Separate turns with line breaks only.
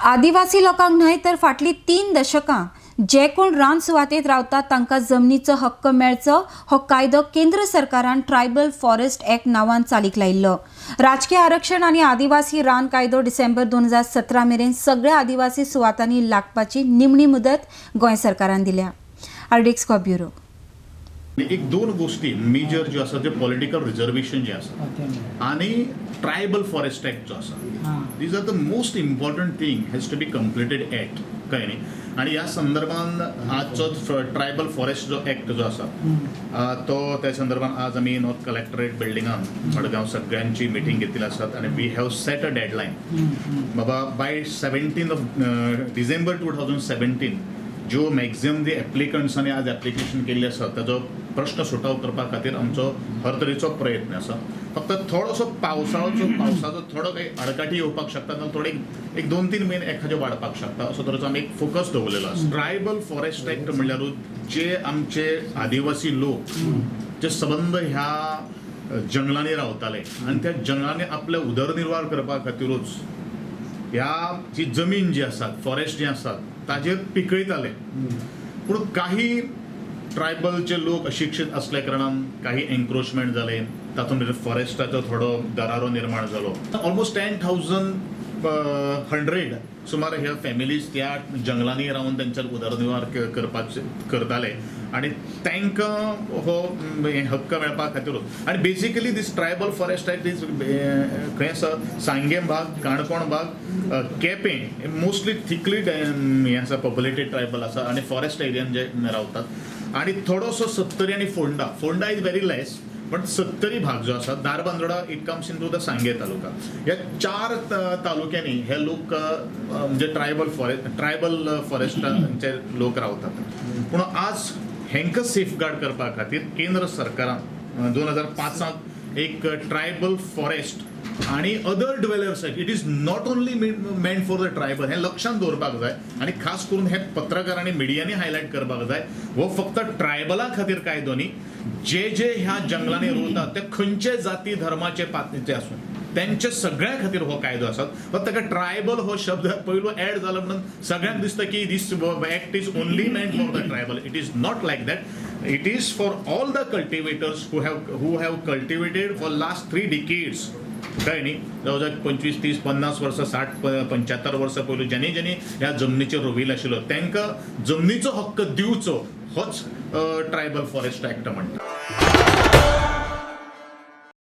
आदिवासी लोकांक न्हय तर फाटलीं 3 दशकां जे कोण रान सुवातेत रावतात तांकां जमनीचो हक्क मेळचो हो कायदो केंद्र सरकारान ट्रायबल फॉरेस्ट ऍक्ट नांवान चालीक लायिल्लो. राजकीय आरक्षण आनी आदिवासी रान कायदो डिसेंबर 2017 मेरेन सगळ्या आदिवासी सुवातांनी लागपाची निमणी मुदत गोंय सरकारान दिल्या. RDX bureau.
एक दोन गोष्टी मेजर ज्यो आसा, त्यो पॉलिटिकल रिजर्वेशन जें आसा आनी ट्रायबल फॉरेस्ट एक्ट जो आसा, these are the most important thing has to be completed at, कळ्ळें न्ही? आनी ह्या संदर्भान आजचो ट्रायबल फॉरेस्ट जो एक्ट जो आसा तो त्या संदर्भान आज आमी नॉर्थ कलेक्टरेट बिल्डिंगान मडगांव सगळ्यांची मिटींग घेतिल्ली आसात आनी we have set a deadline बाबा, by 17 of December 2017 ज्यो मॅक्झिमम जे एप्लिकंट्सांनी आज एप्लिकेशन केल्लें आसा ताजो प्रश्न सुटाव करपा खातीर आमचो हर तरेचो प्रयत्न आसा. फक्त थोडोसो पावसाळोचो पावसाचो थोडो काही आडकाठी येवपाक शकता, जाल्यार थोडे एक 2-3 म्हयने एखाद्यो वाडपाक शकता, असो तरेचो आमी एक फोकस दवरलेलो आसा. ट्रायबल फॉरेस्ट एक्ट म्हणल्यारूच जे आमचे आदिवासी लोक जे सबंद ह्या जंगलांनी रावताले आनी त्या जंगलांनी आपले उदरनिर्वाह करपा खातीरूच ह्या जी जमीन जी आसात, फॉरेस्ट जी आसात, ताजेर पिकयताले. पूण काही ट्रायबलचे लोक अशिक्षीत असल्या कारणान काही एन्क्रोचमेंट जाले, तातूंत भितर फॉरेस्टाचो थोडो दरारो निर्माण जालो. ऑलमोस्ट 10,100 सुमार ह्या फॅमिलीज त्या जंगलांनी रावन तेंच्या उदरनिर्वाह करपाचे करताले आनी तांकां हो हे हक्क मेळपा खातीरूच. आनी basically this tribal forest act is खंय आसा? सांगें भाग, काणकोण भाग, केपें, मोस्टली थिकली हें आसा, पॉप्युलेटेड ट्रायबल आसा आनी फॉरेस्ट एरियान जे रावतात, आनी थोडोसो सत्तरी आनी Ponda. Fonda is very less, but Sattari भाग जो आसा, Dharbandora, it comes into the Sanguem taluka. ह्या चार तालुक्यांनी हे लोक म्हणजे ट्रायबल फॉरेस्टांचे लोक रावतात. पूण आज हेंकां सेफगार्ड करपा खातीर केंद्र सरकारान 2005 एक ट्रायबल फॉरेस्ट आणि other dwellers act, it is not only meant for the tribal, हें लक्षांत दवरपाक जाय आनी खास करून हे पत्रकार आनी मिडियांनी हायलायट करपाक जाय. हो फक्त ट्रायबला खातीर कायदो न्ही, जे जे ह्या जंगलांनी रावतात ते खंयचे जाती धर्माचे पातीचे आसूं, तेंचे सगळ्या खातीर हो कायदो आसा. फक्त ताका ट्रायबल हो शब्द पयलो एड जालो म्हणून सगळ्यांक दिसता की this act is only meant for the tribal. It is not like that. It is for all the cultivators who have cultivated for last 3 decades, कळ्ळें न्ही? जवळ जवळ 25, 30, 50 वर्सां, 60, 75 वर्सां पयलू ज्यांनी ज्यांनी ह्या जमनीचेर रोविल्लो आशिल्लो तांकां जमनीचो हक्क दिवचो, होच ट्रायबल फॉरेस्ट एक्ट म्हणटा.